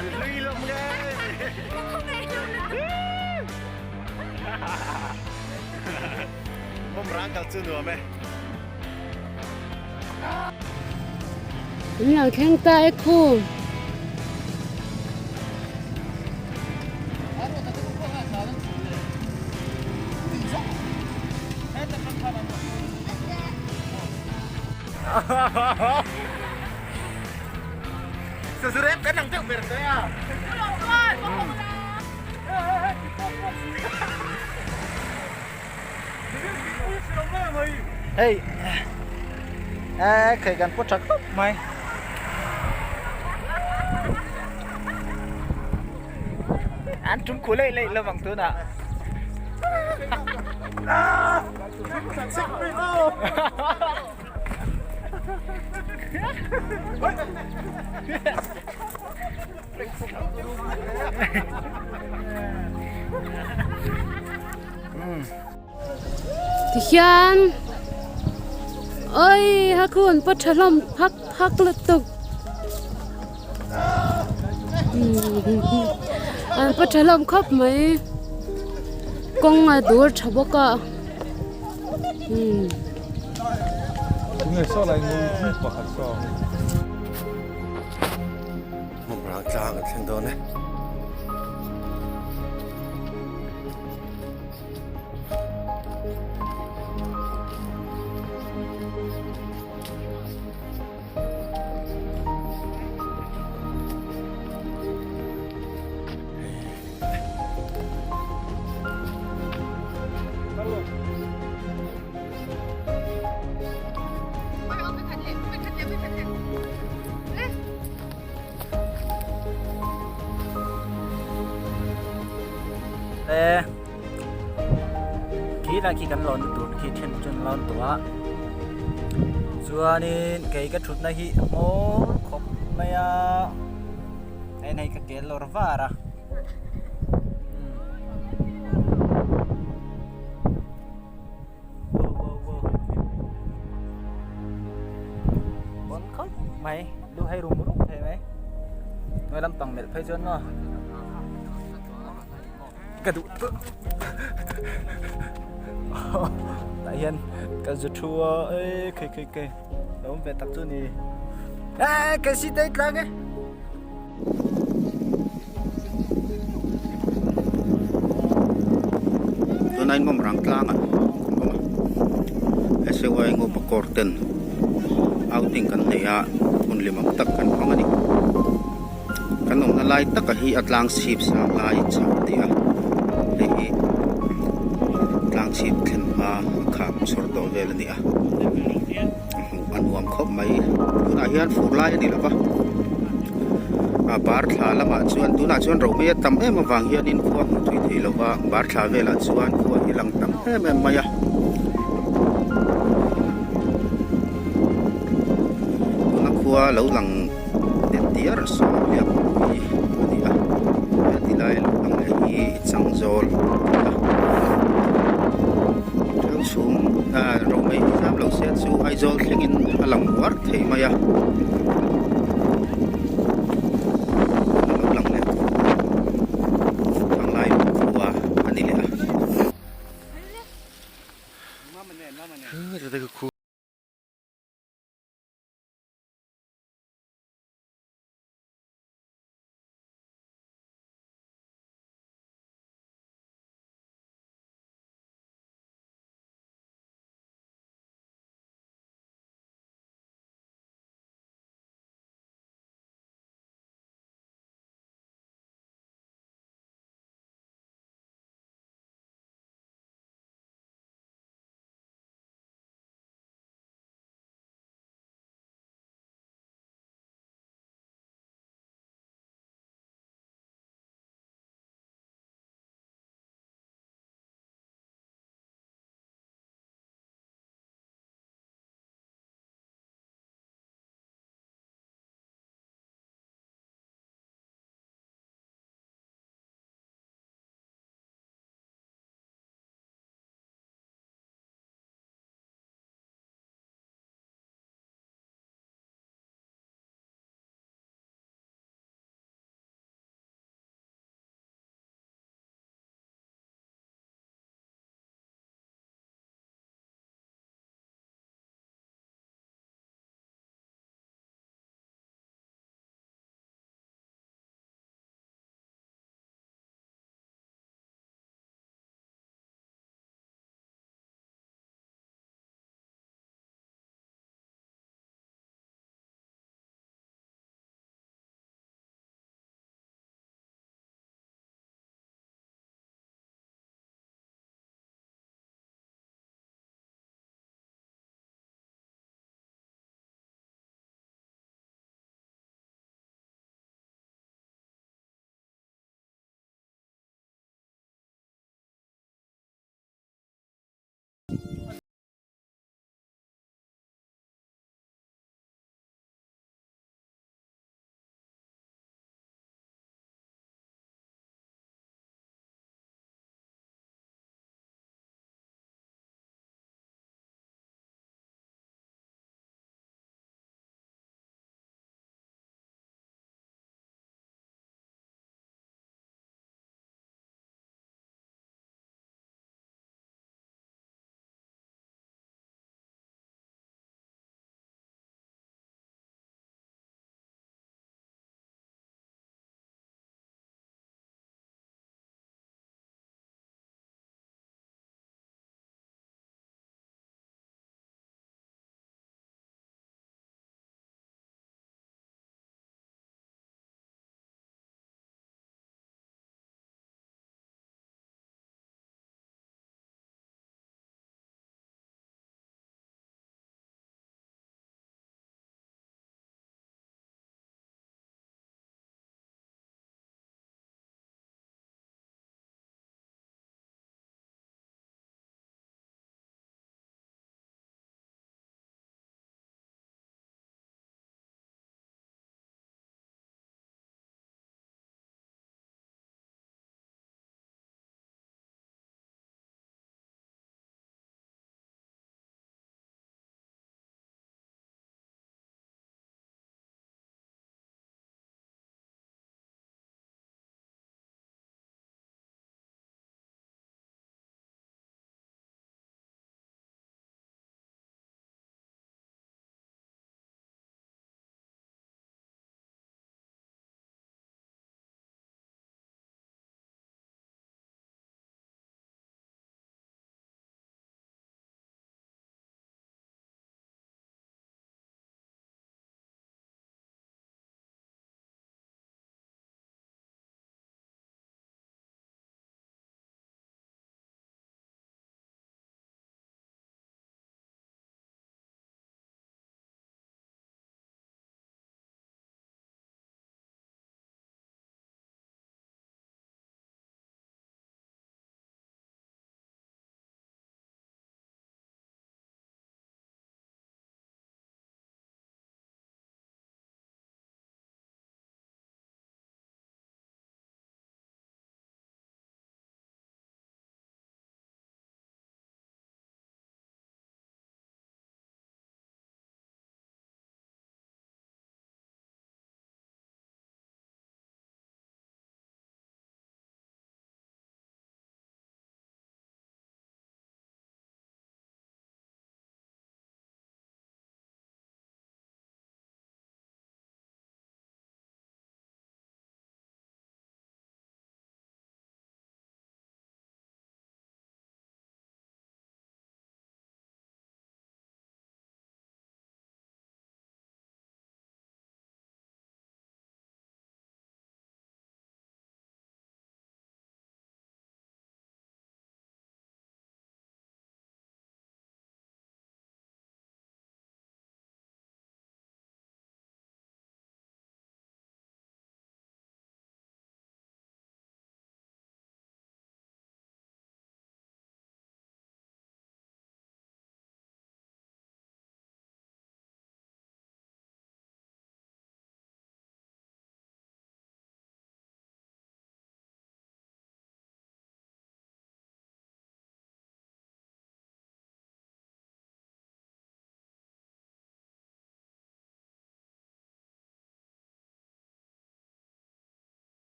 An hlui lawm nge. Mawmrang kal chu nuam e. An lo thleng ta e khu. Hei e khei kan pawt tha khawp mai an tum khu leih leih lovang tunah Tihian oi ha khu an pawt tha hlawm phak phak lutuk an pawt tha hlawm khawp mai kawng a dur tha bawk a. Hmawmrang tlang an thleng dawn e. E khi lai khi kan lawn tur khi then chuan lawn tawh a chuanin kei ka thutna hi a hmawr khawp mai a hei hei ka kel lawr var a. Bon khawp mai lu hay rum rum thei mai nơi lam pang melh phei chuan maw ka duh tawh tah hian ka zu thu a ê khei khei khei lo awm ve tak chu ni ê cái si tei tlang e. Tunah in mawmrang tlangah kan awm a SAY Ngopa Corps ten outing kan nei a hun limam tak kan hmang a ni kan awmna lai taka hi a tlang chhip sang lai chho a ni a hei hi tlang chhip thlen hma a kham chhawr tawh vel a ni a hmuh a nuam khawp mai tunah hian fur lai a ni lo va a bar thla lamah chuan tunah chuan ro mai a tam em avang hianin khua hmuh thui thei lo va bar thla velah chuan khua hi lang tam em em mai a. Tuna khua lo lang det diar saw liak pui a ni a heti lai lo lang leh hi changzawl a ni a thil chhum ah romei hi zam lo se chu Aizawl thlengin a lang uar thei mai a a lo lang leh thanglai khua a ni leh a.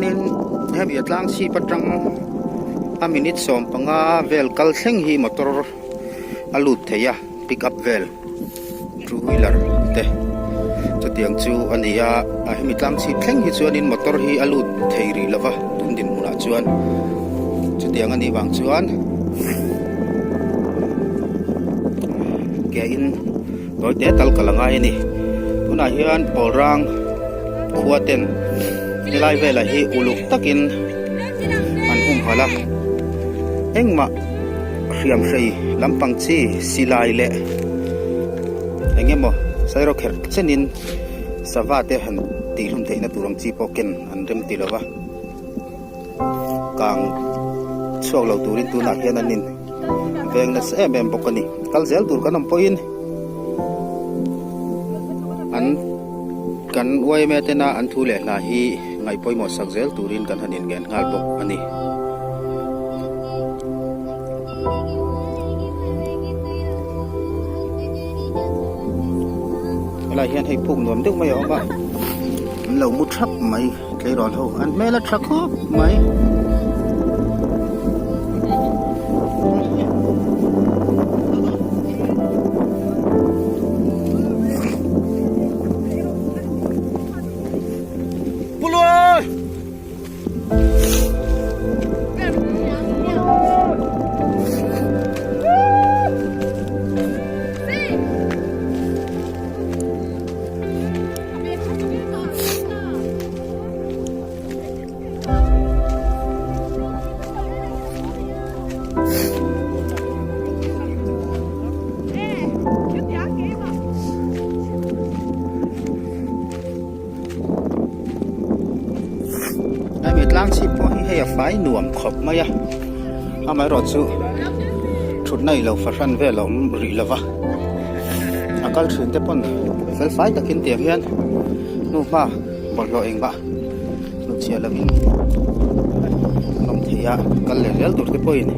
hianin hemi a tlang chhip atang a minute 15 vel kal thleng hi motor a lut thei a pick up vel two wheeler te chutiang chu a ni a a hemi tlang chhip thleng hi chuanin motor hi a lut thei rih lova tun dinhmunah chuan chutiang a nih vang chuan ke in tawi te tal kal a ngai a ni tunah hian pawl rang khua ten helai velah hi uluk takin an humhalh a engmah hriam hrei lampang chi silai leh eng emaw sairawkherh chenin sava te han tihhlum theihna tur ang chi pawh ken an rem ti lova kang chhuak lo turin tunah hian an in veng nasa em em bawk a ni kal zel tur kan awm pawhin an kan yma tena an thu leh hla hi ngaih pawimawh sak zel turin kan han inngen nghal bawk a ni. Helai hian hei phuk nuam deuh mai a awm a an lo mu thap mai tleirawl ho an hmel a tha khawp mai. Hemi tlang chhip pawh hi hei a fai nuam khawp mai a amaherawh chu thutna ilo fahran vel a awm rih lova a kal thin te pawn fel fai takin tiang hian hnuhma bawlhhlawh engmah hnutchhiah lovin an awm thei a kal leh zel tur te pawhin.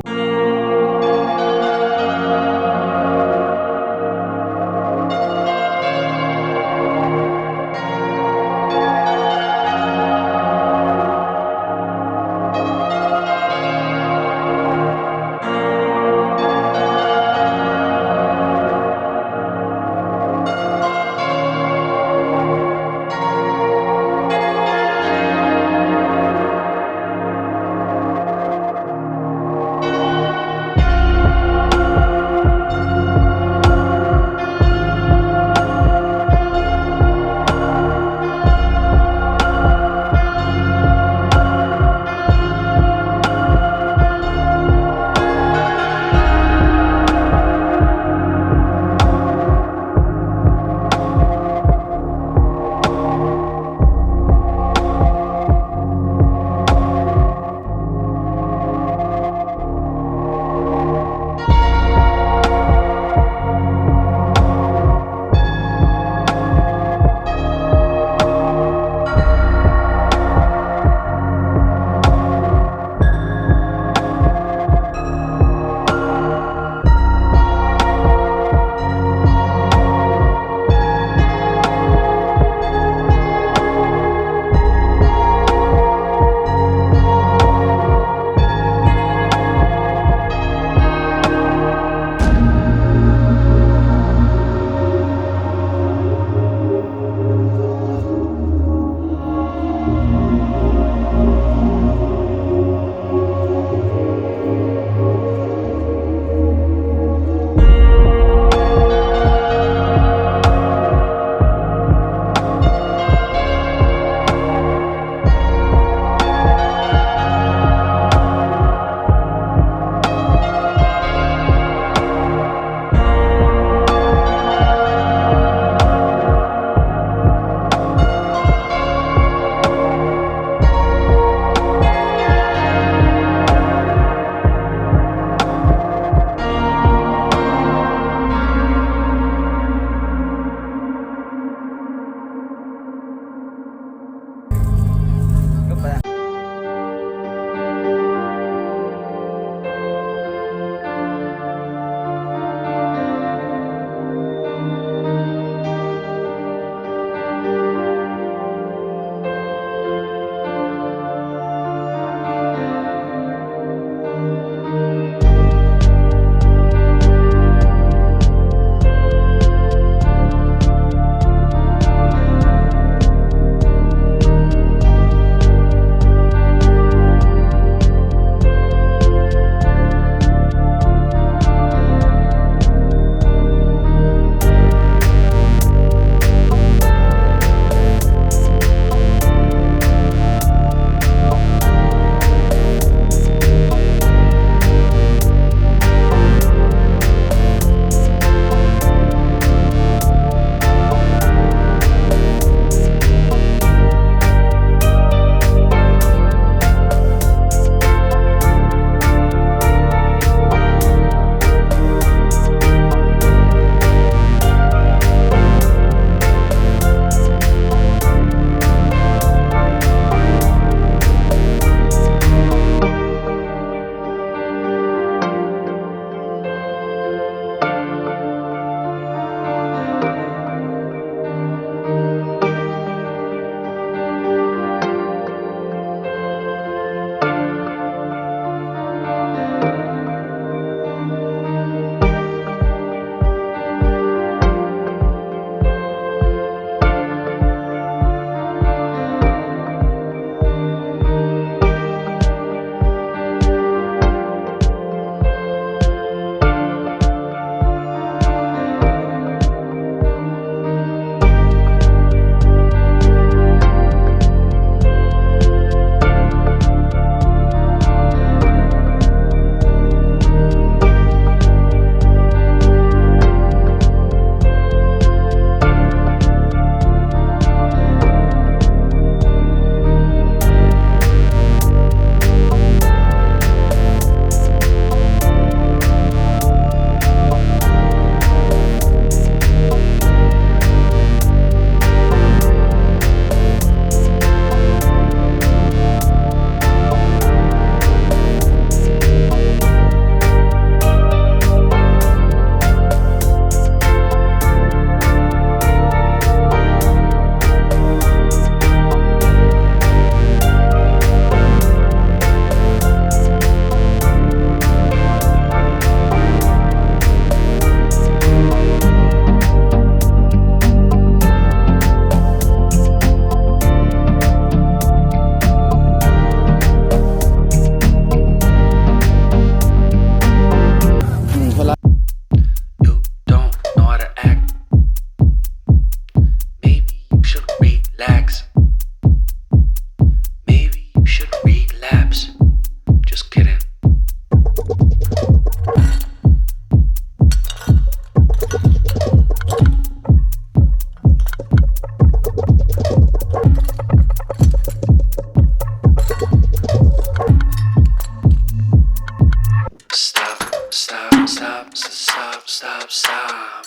stop, stop, stop, stop, stop.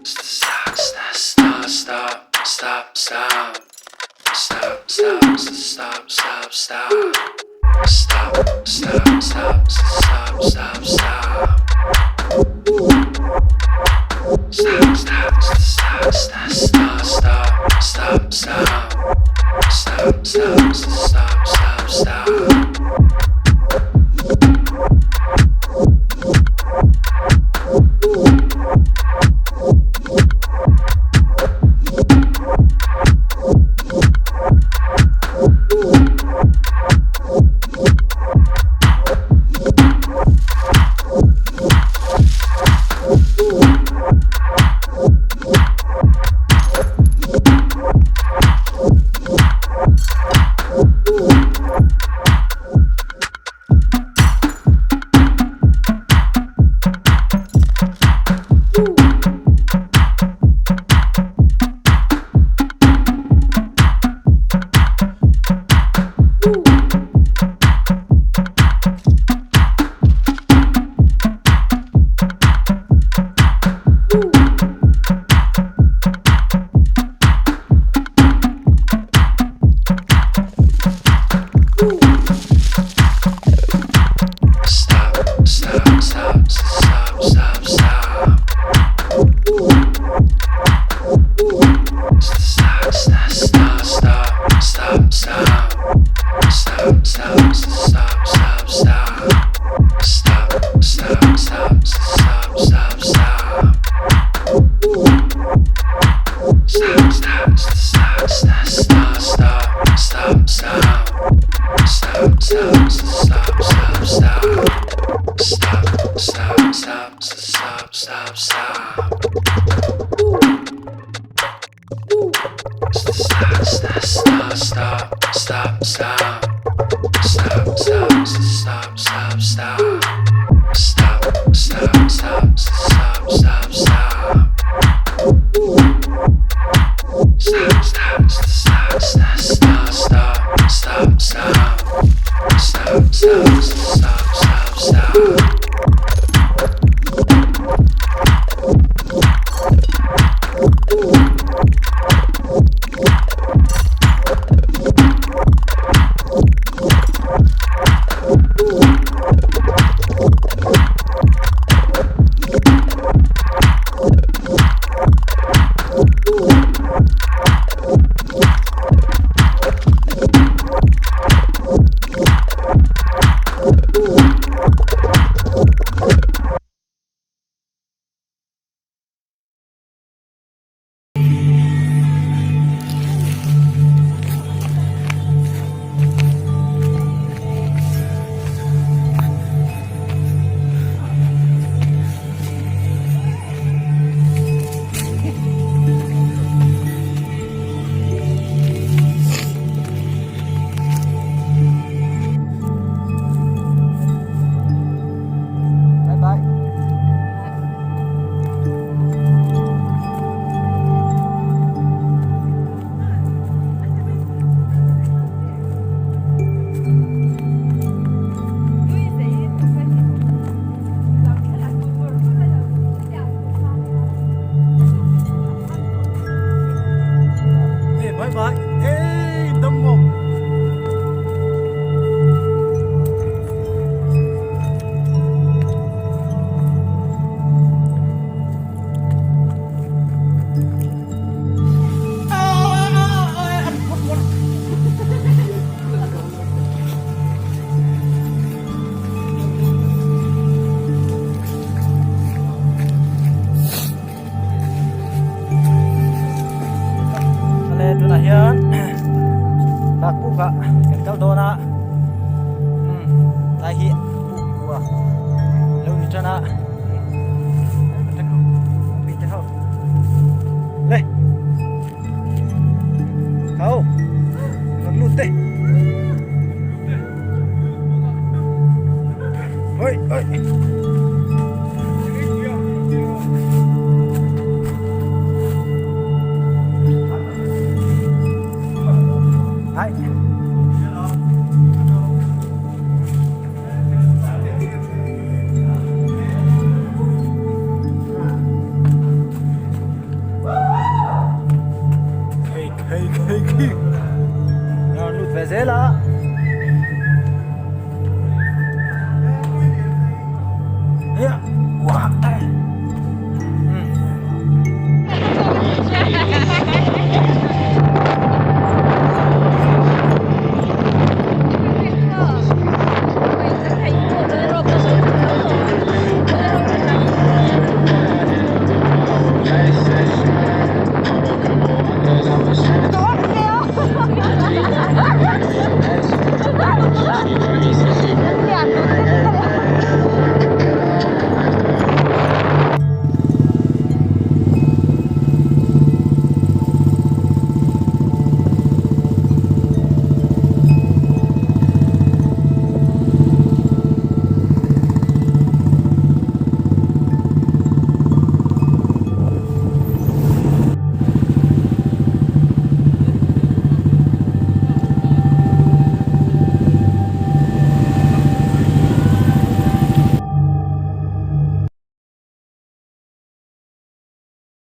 Stop, stop, stop, stop, stop. Stop, stop, stop, stop, stop. Stop, stop, stop, stop, stop, stop. Stop, stop, stop, stop, stop, stop, stop, stop. Stop, stop, stop, stop, stop. Stop, stop, stop, stop, stop, stop. Stop, stop, stop, stop, stop, stop. Stop, stop, stop, stop, stop. Stop, stop, stop, stop, stop, stop. Stop, stop, stop, stop, stop, stop, stop, stop. Stop, stop, stop, stop, stop. Stop, stop, stop, stop, stop, stop. Stop, stop, stop, stop, stop, stop. Stop, stop, stop, stop, stop. Stop, stop, stop, stop, stop, stop. Stop, stop, stop, stop, stop, stop, stop, stop. Stop, stop, stop, stop, stop. Bye bye. Hey, bye bye. Hey, dammo. Ale tunah hian Nakpuk ah kan kal dawn a tlai hi puk kua lo ni tan a le khau rawn lut te oi oi.